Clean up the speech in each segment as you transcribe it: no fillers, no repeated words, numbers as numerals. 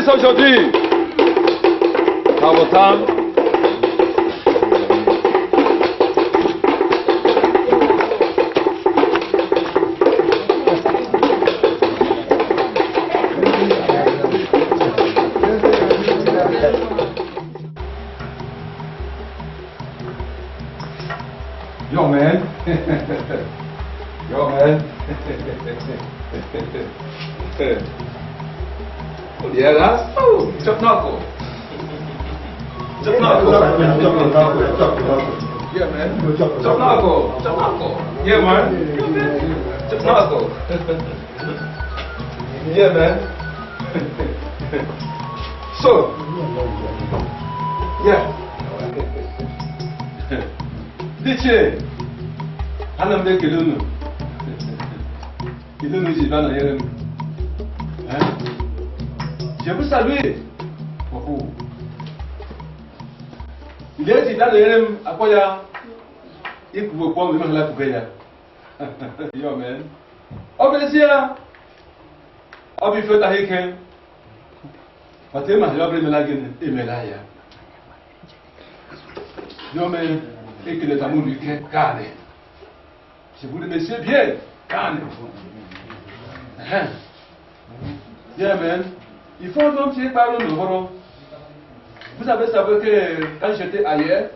bénisse aujourd'hui. Par votre âme. Yo, man. Yo, man. Yeah, that's oh, chop knuckle. Chop knuckle. Yeah, man. Chop knuckle. Chop knuckle. Yeah, man. Chop knuckle. Yeah, man. So, yeah. Diche, ana m ekele unu. Kedu unu ji bịa nọnyere m? Je vous salue. Ndị eji bịa nọnyere m akpọ ya ikwuwe okwu ọnwụ imehụla kwube ya. Yo, man. Ọ bụ ezie, ọ bụ ife ụtaghị ike. Mata ịma ya ọ bụrụ emela gịnị, emela ya. Yo, man. Ekeleta m unu ike kaanị. Je vous remercie bien kaanị. Yeah, man. Il faut donc que parle nous. Vous avez savoir que quand j'étais ailleurs,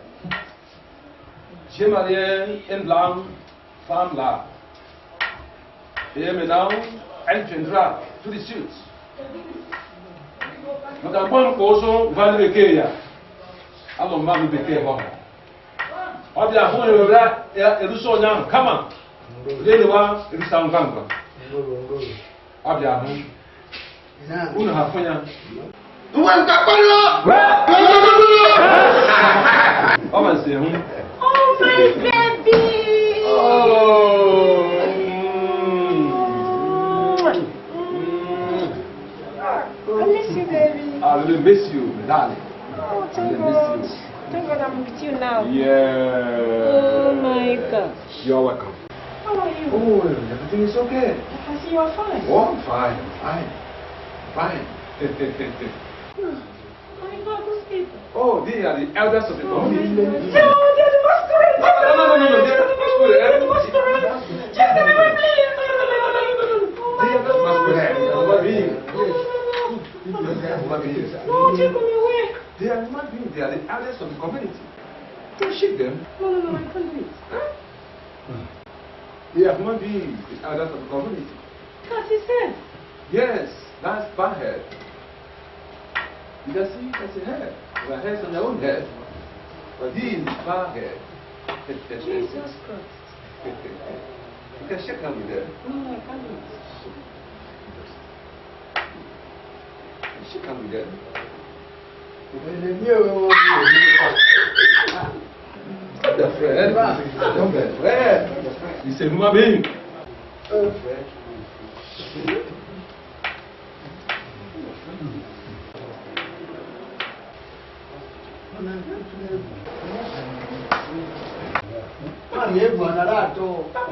j'ai marié une blanche femme là. Et maintenant, elle viendra tout de suite. Donc, à bon cause, va le béquer. Alors, on va le béquer. On va dire, et nous sommes comment? Les lois, et nous sommes quoi? On va dire, unu ha fụ ya. Ọ masị hụ. Oh, my baby! Oh. I miss you, baby. I really miss you, darling. Oh, thank I miss God. you. Thank God I'm with you now. Yeah. Oh, my gosh. You're welcome. How are you? Oh, everything is okay. I can see you are fine. Oh, I'm fine. I'm fine. Fine. Oh my God, those people. Oh, they are the elders of the community. No, they're the masquerade. No, no, no, no, no, they're not the masquerade. They're the masquerade. Just the please. Oh They my are not masquerade. They are human beings. God. They are human beings. No, take them away. They are human beings. They are the elders of the community. Don't shake them. No, no, no, I can't do it. They are human beings, the elders of the community. That's his head. Yes, that's bad head. You can see that's a head. The heads on their own head. But he is bad head. Jesus Christ. You can shake hand with them. No, no, I can't do it. Shake hand with them. The friend. Don't be afraid. He's a human being.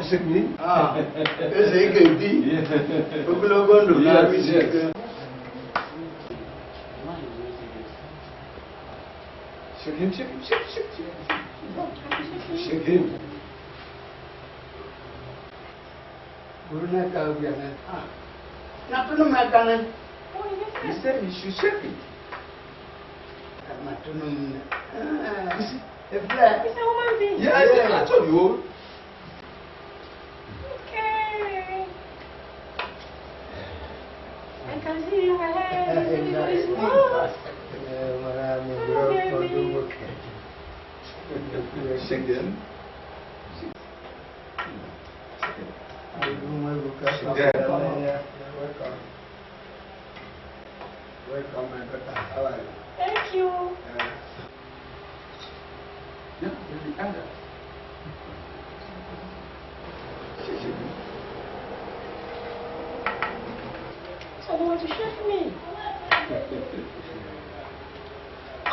Shake me. Yes, yes. Shake him, shake him, shake, shake, shake. Shake him. He said he should shake it. It's a human being. Yes, I told you. Okay. I can see your head. It's smooth. Shake them. Shake them. Welcome, my daughter. How are you? Thank you. Yeah, they're the elders. Shake, shake them. So they want to shake me.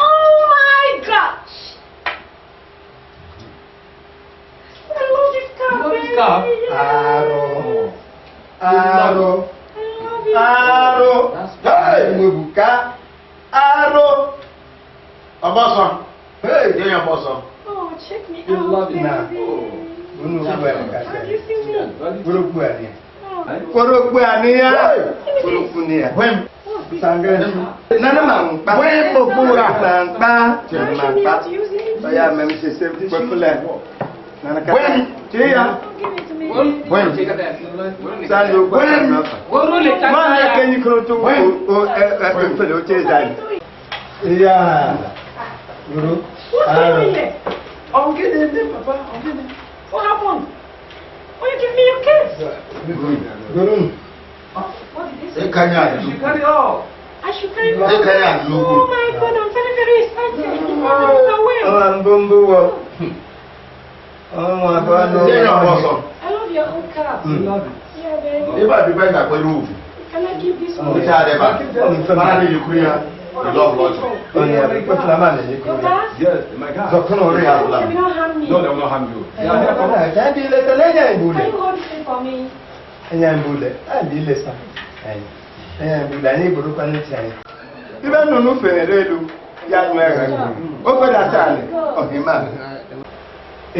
Oh my gosh! I love this car. You love this car? Yes. Aro. Aro. I love it. Aro. That's bad. Ụmụ Ebuka aro Ọbọsọ. Hey! Jẹ́ yẹn bọ́sọ. Oh, check me You out, love it. baby. Unu Have you seen me? Korokwu ani. Oh, Korokwu ani ya. Korokwu ni ya. Wẹ́m. oh, this Sange. Nana ma nkpa. Wẹ́m òkúra. Ma nkpa. Can you Ma show me nkpa. how to use it? Oya mem sese kwefule. Nana kata. Wẹ́m. Ti ya. Oh, give it to me. Wẹ́m. Sange okwu Wẹ́m. anafa. Ma na kenyi kroto o e e fele o che zani. Do it. Ya. Guru. What's going on here? Ongene, papa, ongene. What happened? Oh, you give me your kids. Guru. What did they say? Ẹ kanya You àdúgbò. carry all. I should carry Ẹ kanya àdúgbò. Oh my God, I'm very, very excited. Oh, away. Ọwa mbombo wo. Ọmọ abọ́ Jẹ́ yẹn bọ́sọ. I love your own car. Love it. Yeah, baby. Ibà bí bẹ́ẹ̀ gbà pẹ̀lú òfin. Can I keep this one? Níta rẹ̀ bá. Mara ni yìí kúrìyà. Ìlú ọ̀bùlọ́jọ̀. Onye kwefula ma na Your yekuru. car? Yes, my God. Zọkụnụ ori ya. They will not harm me. No, they will not harm you. They are here for us. Ẹ̀jẹ̀ bí ilé tẹ́lẹ̀ ẹ̀yà Can ìbúlẹ̀. you hold this thing for me? Ẹ̀yà ìbúlẹ̀. Ẹ̀ bí ilé sa. Ẹ̀yà ìbúlẹ̀ anyị gboro kwa n'etí anyị. Ibe nnụnụ fere elu ya nụ eghe. O fedata alị ọhịma.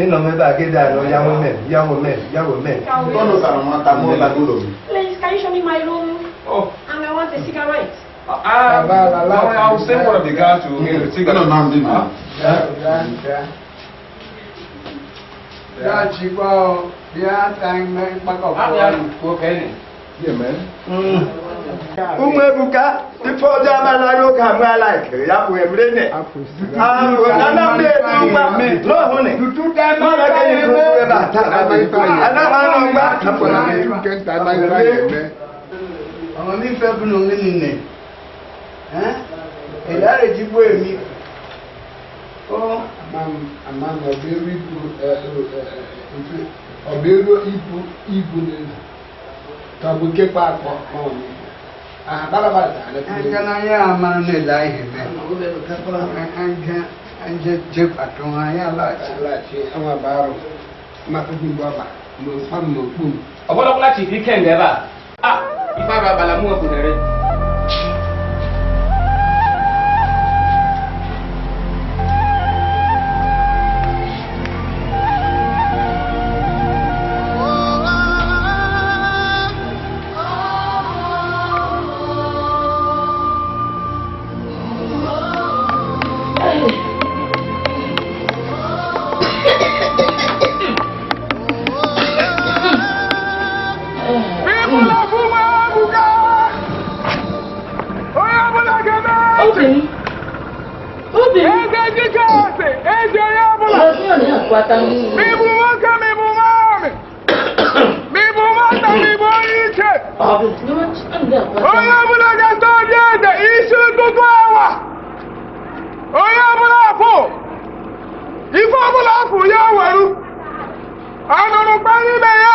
Ịnọ m ebe a gị dị anụ ya nwe men ya nwe men ya nwe men. Tọ́lù sàrùn wọn ta mọ́ lágbólò mi. Please, can you show me my room? Oh, And I want a cigarette. I will send one of the guys to get a cigarette. Nọ náà mi nà. Yeah, man. Ụmụ Ebuka ife ọjọọ amala oge amụ alaikiri ya bụ emire ne. Ahụ nana m na-ebu mgba n'ọhụnị. Mmadụ agaghị ebu ebe a taa. Anaghị anọ mgba. Ọmọ mi fẹ́ fún òun nìyẹn ẹ̀yà rẹ̀ ti bó èmi ó ọbẹ̀rù ibu ibu n'elu ka bụ nke kpa akpọ ẹnjẹ náà yẹ àmàlù ní ìlà ìhìn mẹ ẹnjẹ ẹnjẹ jẹ pàtó wọn yẹ aláàtì. alachi awa barụ mmakpụkpụ mgbe ọba mgbe mkpa mgbe okpu m ọ̀pọ̀lọpọ̀ láti fi kẹ̀ǹgẹ̀ bá a ifá bá balamu ọkùnrin rẹ̀. Obi. Obi. Eze Jikọsị, eze onye ọbụla. Mịbụ nwoke, mịbụ nwaanyị. Mịbụ nwata, mịbụ onye iche. Onye ọbụla ga-ata obi eze isi ụtụtụ awa. Onye ọbụla apụ. Ife ọbụla apụ ya weru. Anụrụ kpara ibe ya.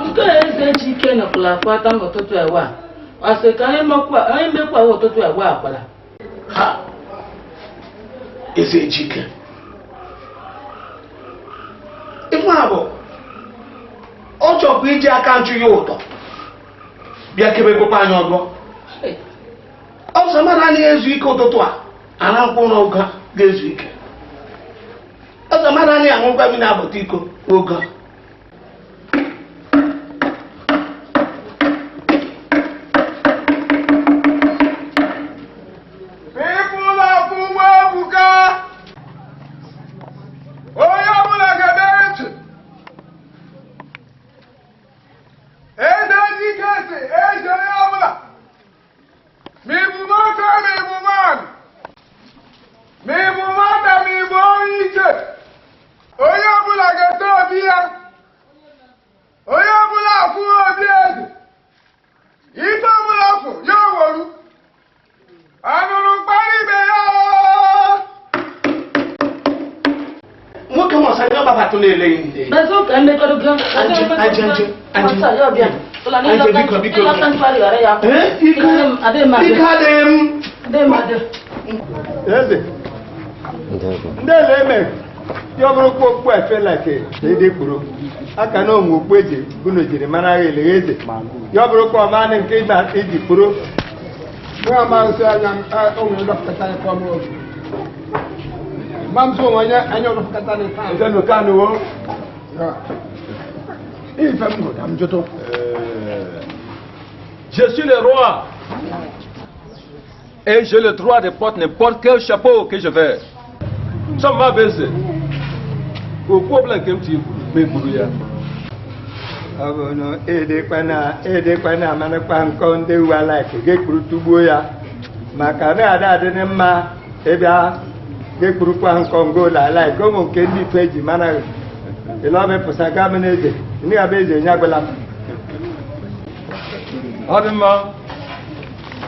Nke a eze Chike nọkwara akwata n'ụtụtụ ewa a ọ sị ka anyị mekwa ụtụtụ ewa akwara. Ha! Eze Ejike. Ife a bụ ọ chọkwa iji aka nchụ ya ụtọ bịa kebe gbekwa anyị ọgọ ọsọ mmadụ anaghị ezu ike ụtụtụ a ara nkwụ ụra oge a ga-ezu ike ọsọ mmadụ anaghị aṅụkwa mmiri abụta iko oge a. People of Umuebuka, onye ọbụla ga-ede ntị. Eze Jike sị, eze onye ọbụla, ma ị bụ nwoke ma ị bụ nwaanyị, ma ị bụ nwata ma ị bụ onye iche, onye ọbụla ga-ete obi ya, onye ọbụla afụ obi eze, ife ọbụla afụ ya weru. Anụrụ mkparị ibe ya oo! Nwoke nwa ọsọ ọgbaba na-ele ihe. Bezo ka mmekọrịta Anje, anje, anje, anje. Anje, biko, biko. Ike Ike adịghị m. Eze. Ndị ele eme ya ọ bụrụ kwa okpu efe like ede kpuru aka na onwe okpu eji bunu jiri mara agha eleghe eze ya ọ bụrụ kwa ọmanị nke ịma iji kpuru Nwa ma nsị anya onwe ụlọpụtata ya kọm obi. Ma m sị onwe onye anya ụlọpụtata ya taa. Eze nụ wo. Ife m hụrụ ka m jụtụ. Je suis le roi. Et j'ai le droit de porter n'importe quel chapeau que je veux. Ça m'a baissé. Au problème que tu me buru ya. Ọ bụ na edekwana edekwana amanụkwa nkọ ndị uwe alaiki ga-ekpuru tugbuo ya maka na ada adịrị mma ịbịa ga-ekpurukwa nkọ ngola alaiki ụmụ nke ndị ife ji mara ịlọmịpụsa gama na eze ndị ga-abụ eze nye agwụla m. Ọ dị mma.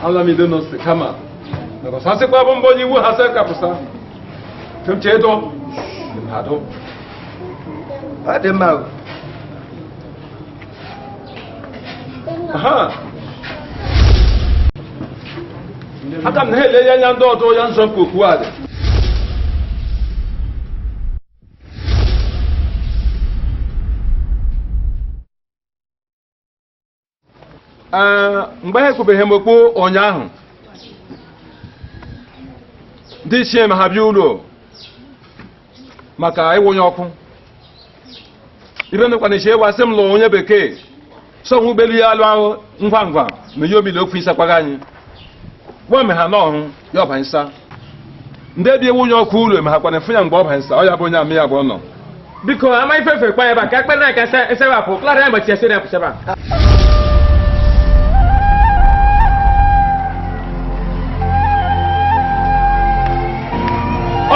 Ala m ido n'ose kama. Maka sasịkwa bụ mbọ onye iwu ha sị kapụsa. Tumche edo. Adụ. Ọ dị mma o. Aha. Aka m na-ele ya anya ndị ọdụ ya nzọ nke okwu a dị. Ee, mgbe ha ekwubeghị m okwu ụnyaahụ, ndị ichie ma ha bịa ụlọ maka ịwụnye ọkụ. Ibe mekwana ichie wasị m lụọ onye bekee sọ nwa ụgbọelu ya alụ ahụ ngwa ngwa ma ihe omile okwu ịsakwaghị anyị gwa me ha n'ọhụ ya ọba nsa ndị ebi ewunye ọkụ ụlọ ma ha kwana fụ ya mgbe ọba nsa ọ ya bụ onye amị ya bụ ọ nọ. Biko ama ife fe kpa ebe a ka ekpere na ka esewapụ Clara ya mgbe esi na pụsaba.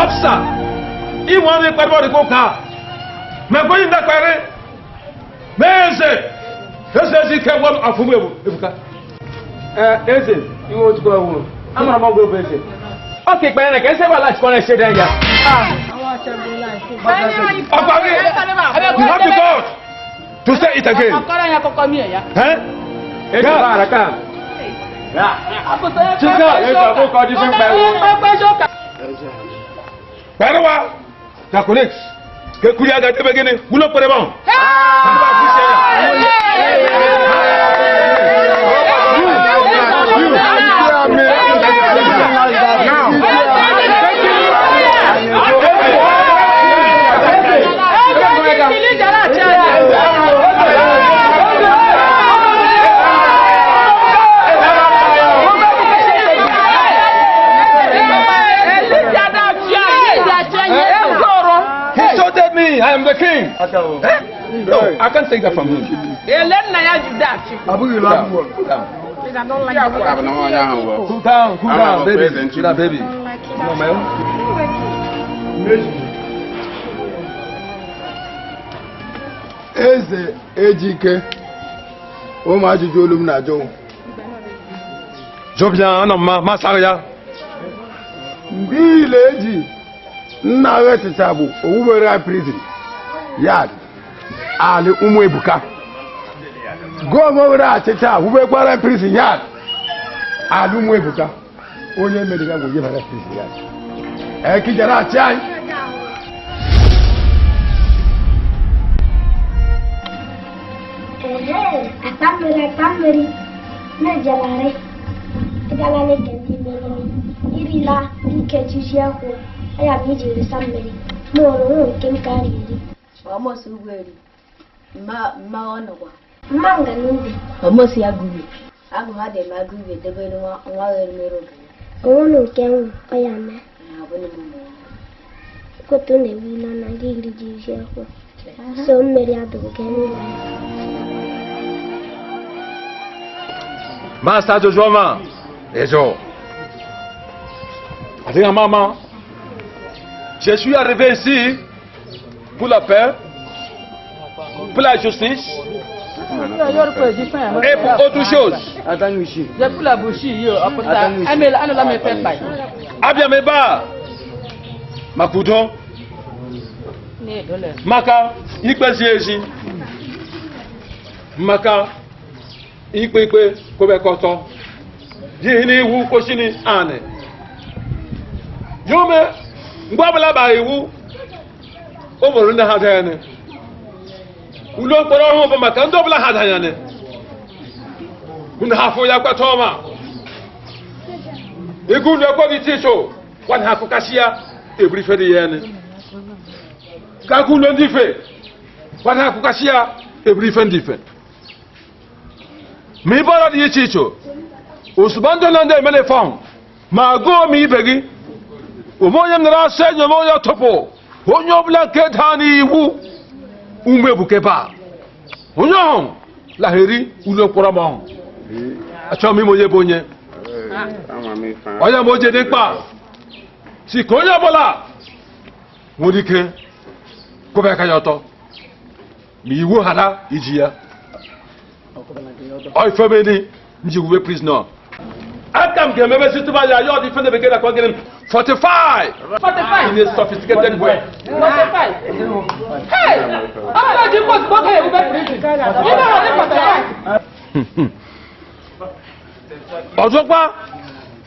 Ọfisa inwe ọrụ ịkparị ọdịka ụka ma ekwenye ndakparị mee eze eze eze ike gwa m afụgbu ebu ebuka. Eze iwe otu ka ọwụrụ amara m ọgwụ eze ọ ka ikpere na ka ese wala chikọ na-ese dị ya. Ọkwa gị, you have the God to say it again. Eh? Eze bara ka. Chika, eze ọkụkọ dị mkpa ewu. Kperewa na colleagues ke kuri aga tebe gịnị wụlọ kpere bọ. He insulted me. I am the king. Eh? No, I can't take that from him. Cool down. Cool down, cool down, baby. Cool down, baby. Come on, man. Eze Ejike, ụmụ ajụjụ olu m na-ajụ. Jọbịa anọ mma masara ya. Ndị ile eji nna agha bụ owuwere prison yard ali ụmụ Ebuka. Gọọmenti were achịcha wubekwara prison yard ali ụmụ Ebuka. Onye meriri agwụ yebara prison yard. Ekijara achị anyị. Akpa mmiri akpa mmiri mejelarị ịgala n'ike ndị mmiri irila ike jiji akwụ ya bụ iji risa mmiri ma ọrụ nke m ka eri. Ọmọsị ugweri mma mma ọnụgwa. Mma nga n'ubi. Ọmọsị agụbe. Agụ ha dị ma agụbe debere nwa nwa ghere mere oge. Onwere nke m ọ ya mee. Na abụghị m ụmụ ya. Koto na-ewula na gị iri jiji akwụ so mmiri adụghị gị n'ụlọ ya. Master ajụjụ ọma ejo. Adịghị ama ama. Je suis arrivé ici pour la paix, pour la justice et pour autre chose. Abịa m ebe a maka udo, maka ikpe ziri ezi, maka ikpe ikpe kwebekọtọ, n'ihi na iwu kwesịrị anị. Ya ome mgbe ọbụla bara iwu o nwere ndị ha danyere. Ụlọ mkpọrọ ọhụụ bụ maka ndị ọbụla ha danyere. Unu ha fụ ya kweta ọma. Ego ụlọ ekwe dị iche iche nwanne ha akụkasị ya eburu ife dị ya ene. Ka agụ ụlọ ndị ife nwanne ha akụkasị ya eburu ife ndị ife. Ma ibe ọrịa dị iche iche ozugbo ndị nọ ndị emele fọm ma gụọ m ibe gị ome onye m nara asị enyi ome onye tụpụ onye ọbụla nke daa n'iwu ume ebuka ebe a onye ọhụ laheri ụlọ mkpọrọ m ọhụ achọghị m ime onye bụ onye onye ma oje dị mkpa si ka onye ọbụla nwere ike kwụba aka ya ọtọ ma iwu ghara iji ya ọ ifemeni nji wube prisoner aka m ga-emebe sitụba ya ya ọ dị ife na bekee na-akpọ gịnị fortify in a sophisticated way. Hey! Ọ ji mkpọsi gbọkọ ebube prison. Ime ha dị 45. Ọzọkwa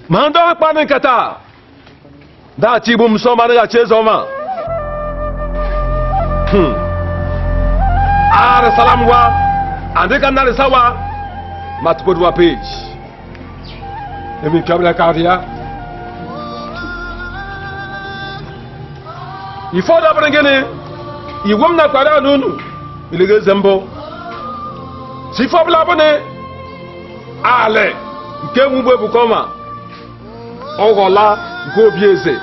ma ndị ọkpa dị nkata daghachi igbu m sọ ma dịghachi eze ọma arịsala m gwa adịka m narịsawa ma tupoduwa peji emi nke ọbụla karịa ife ọdọ bụrụ gịnị igwe m nakwara ala unu ilega eze mbụ si ife ọbụla bụ na alị nke nwe ugbo ebuka ọma ọ ghọla nke obi eze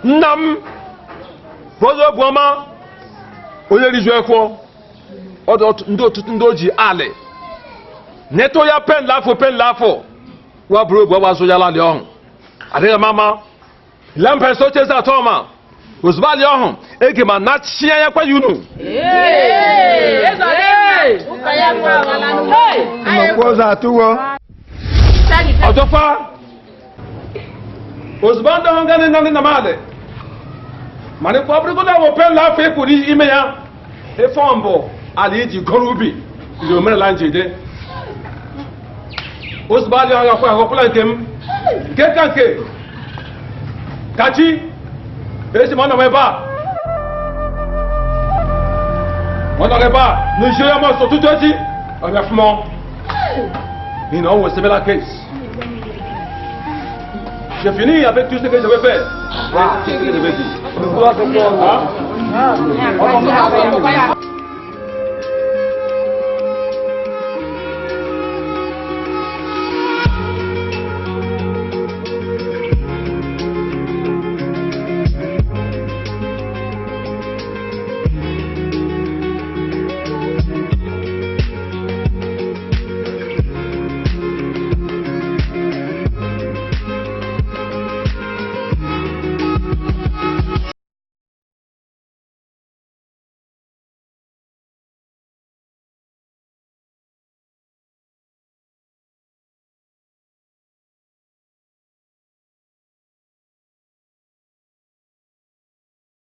nna m brọda obiọma onye riju ekwo ọdụ ndị ọtụtụ ndị o ji alị nyetụ ya pen lafọ pen lafọ wa bụrụ obi ọgba zụ ya lalị ọhụ adịghị m ama lampe so cheze atọ ma ozugbo alị ọhụ ege ma nachie ya kwa ya unu. Nnukwu ụzọ atụwo. Ọzọkwa ozugbo ndị ọhụ gana nna nna m alị mana ịkwa ọ bụrụgodo awụ pen lafọ ịkwụrụ ime ya ife mbụ ala iji gọrọ ubi dị omenala njide ozugbo alị ọhụ akwa aghọkwala nke m nke ka nke kachi esi m ọnọ m ebe a ọ nọrọ ebe a n'isi onye mọsọ tụtụ echi ọbịa fụmọ n'ihi na ọ nwere similar case. J'ai fini avec tout ce que je vais faire. Tout ce que je vais dire.